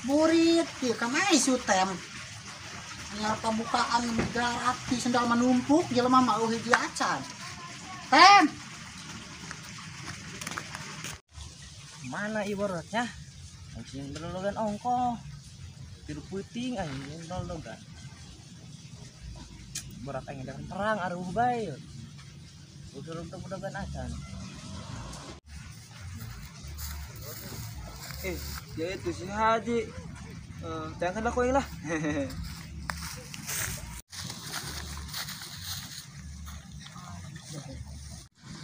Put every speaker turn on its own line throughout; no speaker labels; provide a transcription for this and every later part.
Burit kieu ka sutem. Anyar pabukaan gratis sendal menumpuk jelema mah eueuh hiji acan. Tem.
Mana ibaratnya? Anjing berlogan ongkoh. Tiru puting anjing berlogan. Berat aing dalam perang aruh bae. Udah untuk-untukan acan.
Ya itu si Haji. Jangan lakuin lah.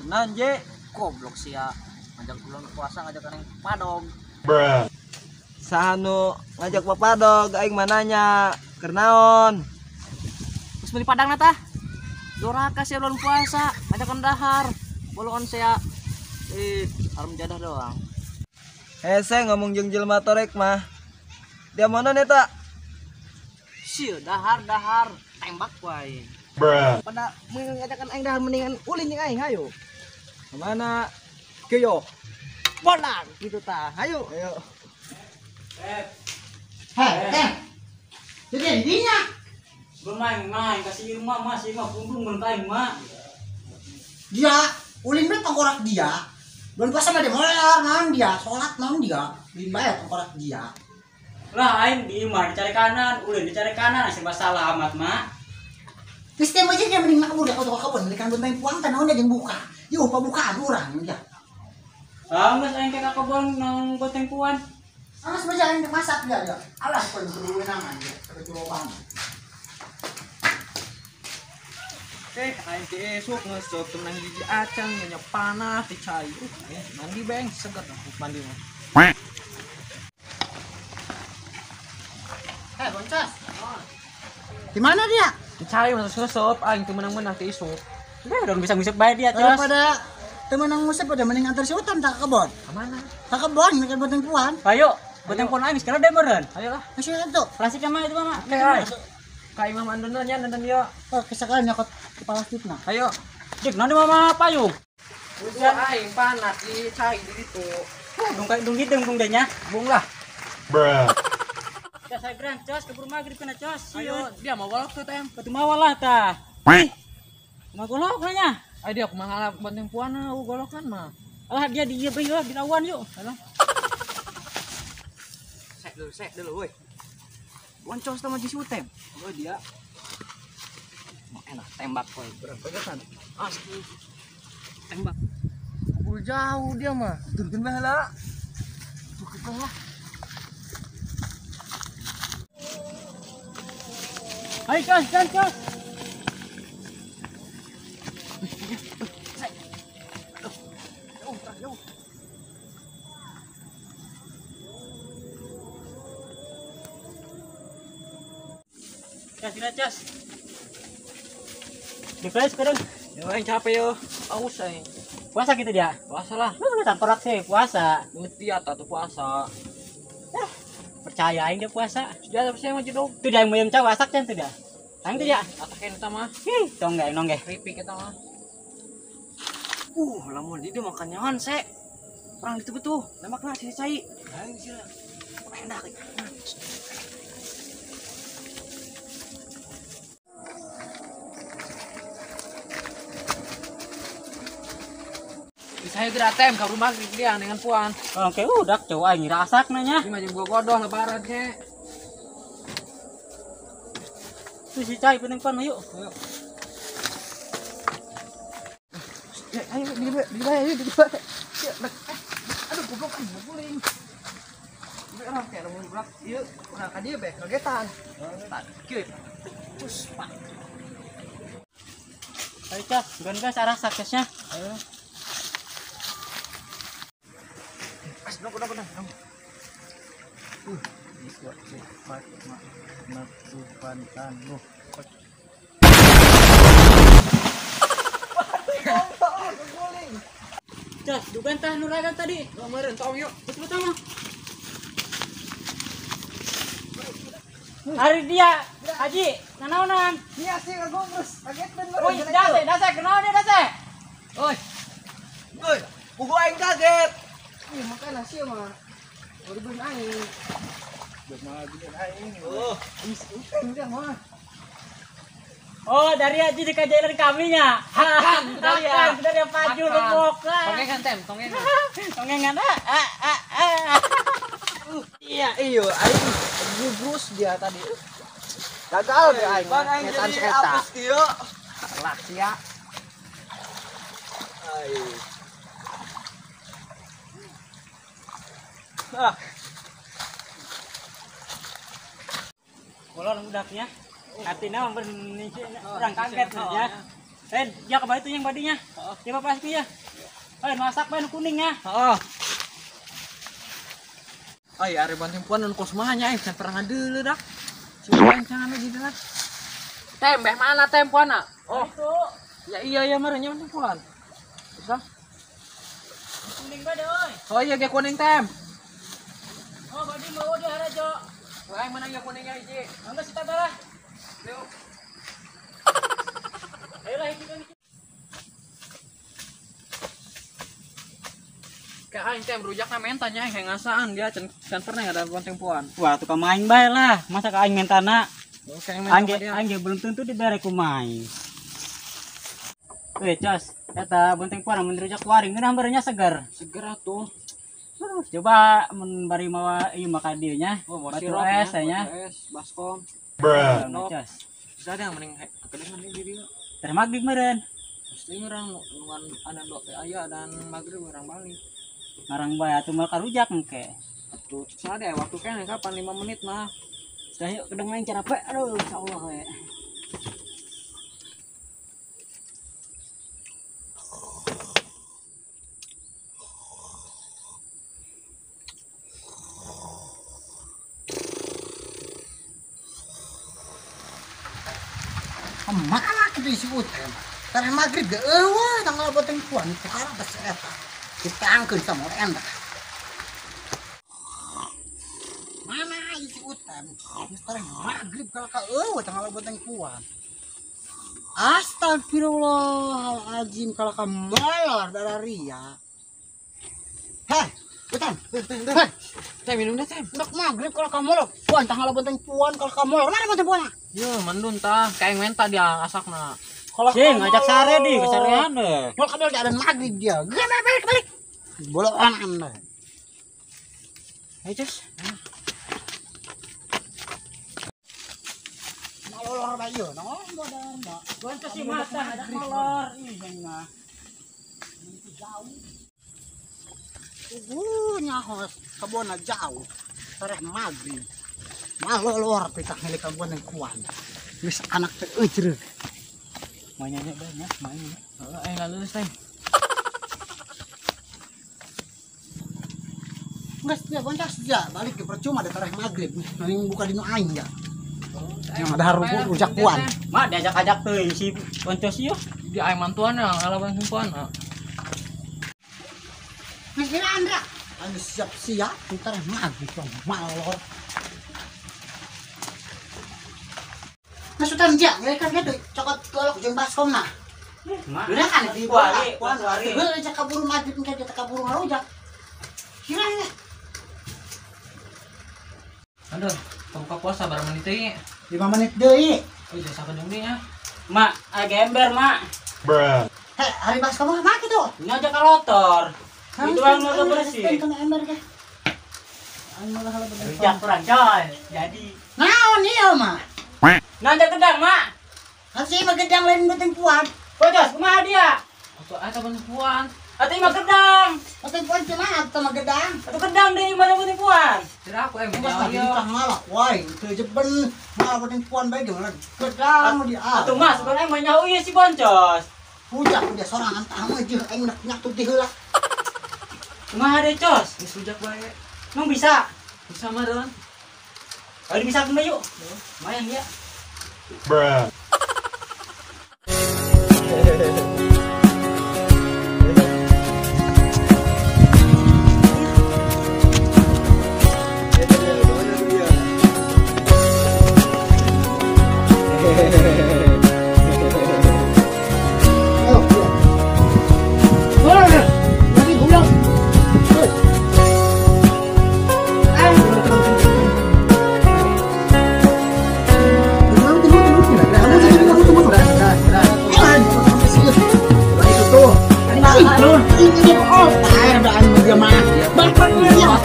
Tenan je,
goblok sia. Ngajak bulan puasa ngajak aing padog.
Bruh. Sahanu ngajak papadog aing mananya keur naon?
Geus meuli padangna tah. Doraka sia bulan puasa, ngajakan dahar. Bolongan sia. Harum jadah doang.
Hese ngomong jeung jelema torek mah. Dia mana neta?
Sia dahar-dahar tembak wae.
Bruh.
Pada ngajakan aing dahar mendingan ulin jeung aing hayu.
Kemana?
Keyo. Bolang gitu tah. Hayu.
Ayo.
Hei, teh. Jadi dinya.
Bermain-main kasih rumah masih mah punggung aing mah.
Dia ulin bae tengkorak dia. Bulan puasa mah dia molor naon dia, salat naon dia. Ulin bae tengkorak dia.
Lah aing di imah dicari kanan, ulin dicari kanan, serba salah amat mah.
Geus teh mah dia mending makbur ya ka kebun, belikan benteng puang teh naon dia jeung buka. Yuh pabukaan urang dia.
Ah geus aing ka kebon nang benteng puan.
Awas mah jangan masak dia dia. Alah pun kudu wenangan dia, kudu lobang.
Aing teh esuk ngesok tenang hiji acan nya panas dicai. Mandi beng seger mandi mah.
Boncos. Di mana dia?
Dicai masuk ngesop aing teu menang-menang teh isuk.
Udah dong bisa ngusep bae dia, Cos.
Daripada teu menang ngusep udah mending antar si Utam tak ke kebon.
Ka mana?
Ka kebon mereka benteng puan.
Ayo, benteng puan aing sekarang deh meureun.
Ayo lah.
Masih itu.
Plastiknya mah itu mah.
Ka Imam Andona nya nonton dia.
Oh, kesakalan nyokot kepala fitnah.
Ayo.
Dik, nanti mama payung.
Hujan aing panas dicai di ditu.
Dong kayak dong gitu dong denya.
Bung lah.
Bruh.
Ya saya geran, Cos, keburu maghrib kena Cos.
Ayo, dia mau golok tuh tem.
Batu mawar lah tah. Mau golok nanya.
Ayo dia kumaha benteng puana golokan mah.
Alah dia di ieu lah di lawan yuk.
Alah. Sek dulu woi.
Boncos sama si Utem.
Oh dia.
Enak tembak koy.
Berapa kesan?
Asli. Tembak.
Pukul jauh dia mah. Turunkeun bae heula. Turunkeun lah.
Ayo Cos, Cos, Cos.
Jauh, jauh.
Cas, cas. Di flash sekarang.
Ya aing capek yo. Aus aing.
Puasa gitu dia.
Puasa lah.
Lu tangkorak sih puasa.
Ngerti atau puasa.
Percaya aing dia puasa.
Sudah percaya mah jedog.
Tuh dia yang muyem caw asak can tuh dia. Aing tuh dia.
Atakeun eta mah.
Hi, tong nggak nong ge.
Keripik eta mah.
Lamun dia makan nyawan se. Perang itu betul. Lemakna sih cai.
Aing sih.
Enak.
Saya gerak tem ka rumah dia dengan puan.
Oke, udah coba aing rasak nanya.
Ini mah jeung gua godoh lebaran ge.
Tuh si cai penting pan ayo.
Ayo. Ayo di ayo di. Aduh goblok aing guling. Urang kayak lamun berak ieu urang ka dieu beh kagetan.
Tah kieu. Puspa.
Ayo Cas, bukan gas arah suksesnya.
Ayo. Dong, dong, dong.
Cas, dugaan tah nuragan tadi.
Kemarin tong yuk.
Betul mah. Hari dia, Haji, nanaonan.
Iya sih ngagongres, kagetan
Woi, dase, dase, kenaon dia dase.
Oi. Oi, buku aing kaget. Ih, makana sih mah. Baru aing. Oh, udah mah.
Oh, dari aja di kajalan kami nya. Hakan, dari paju lemok.
Tongengan tem, tongengan.
Tongengan.
Iya, iyo, aing gugus dia tadi. Gagal deh aing.
Bang aing jadi apes kieu.
Lah sia.
Ai. Ah.
Kolon budaknya. Hatinya orang kaget ya. Eh, ya kembali tuh yang badinya. Coba pasti ya. Eh, masak bae kuning ya.
Heeh. Ai ari banting puan nu kosmahnya aing can pernah ngadeuleuh dah. Cuma jangan lagi dah. Tembeh mana tempuana? Oh.
Itu.
Ya iya iya marahnya banting puan. Bisa?
Kuning bae deh, oi.
Oh iya ge kuning tem.
Oh, badi mau di harajo.
Wah, aing menang ya kuningnya hiji.
Mangga si tata lah.
Yuk.
Ayolah hiji kan.
Kayak aing tem rujakna mentanya aing ngasaan dia can pernah ada bonteng puan.
Wah, tukang main bae lah. Masa ka aing mentana?
Aing
ge belum tentu dibere ku main. Weh, Cos, eta bonteng puan mun rujak waring ngeunah barenya seger.
Seger atuh.
Coba mun bari mawa ieu maka dieu nya.
Oh,
batu es nya.
Es, baskom.
Bruh. Cos.
Bisa ada yang mending kedengan di dieu.
Teh magrib meureun.
Pasti urang nungan ada dok aya dan magrib urang balik.
Ngarang bae atuh mah karujak engke.
Atuh sada waktu kene kapan 5 menit mah.
Sudah yuk kedengan cara pe. Aduh insyaallah we.
Mana kita isi utem? Tareh maghrib ge eueuh tanggal bonteng puan sekarang geus eta. Kita angkeun sama endah. Mana isi utem? Geus tareh maghrib kalau ka eueuh tanggal bonteng puan. Astagfirullahalazim kalau ka molor darah ria. Heh, utem. Heh,
teh minum deh teh.
Dok maghrib kalau ka molor, puan tanggal bonteng puan kalau ka molor. Mana bonteng puan?
Yo, mendun tah, kayak menta dia asakna.
Kalau
sing ngajak sare di kesarean deh.
Mau kabel ada maghrib dia. Gak balik balik. Bolokan anda.
Ayo, Cus.
Molor bae yo, no, modar mbak.
Gua kasih mata ada molor. Ih, mah.
Jauh. Nyahos kebona jauh. Tareh maghrib. Malolor pitah milik kabuan yang kuan. Wis anak teh eucreug.
Mainnya banyak, main.
Heeh, aing lalulus teh.
Geus dia boncas dia balik ke percuma ada tareh maghrib. Mending buka dinu aing ya. Yang ada rujak kuan.
Mak diajak-ajak teuing si boncos ieu.
Di aing mantuan ya, ngalaban simpuan.
Geus kira Andra. Aing siap-siap tareh maghrib malolor. Masukan dia, mereka gitu, cokot golok jeung baskom nah. Udah kan di kuari, kuari. Heuh aja kaburu maghrib engke kita kaburu ngarujak. Kira ya.
Aduh, buka puasa berapa menit deui?
5 menit deui.
Oh, jasa kedeung deui nya.
Mak, age ember, Mak.
Bruh.
Heh, hari baskom mah mak kitu.
Nya aja kalotor. Itu ang motor bersih.
Ember ke. Anu lah bener.
Rujak kurang coy. Jadi.
Naon ieu mah?
Nanja gedang, Mak.
Masih mah gedang lain bonteng puan.
Bocos, kumaha dia?
Atuh eta bonteng puan.
Atuh imah gedang.
Bonteng puan kumaha atuh mah gedang?
Atuh gedang deui imah bonteng puan.
Tidak aku emang
geus tadi malah wae teu jeben malah bonteng puan bae gimana? Gedang di
Atuh mah sebenarnya mah nyaho ieu si Boncos.
Rujak udah sorangan tah mah jeung aing nak nyatu ti heula.
Kumaha deui, Cos?
Geus rujak bae.
Emang bisa?
Bisa mah, Don.
Ayo bisa kembali yuk. Lumayan ya.
Bruh.
Wah, Aduh, ini oh, air da aing mah mah. Bapak ya.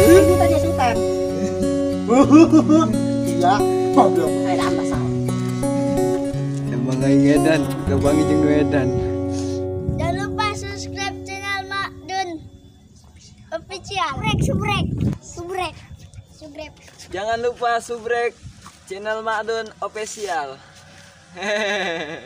Ini tanya Sultan. Iya, goblok air ambasal.
Emang aing edan, gabangi jeung nu edan.
Jangan lupa subscribe channel Mak Dun Official. Subrek, subrek, subrek, subrek.
Jangan lupa subrek channel Mak Dun Official. Hehehe.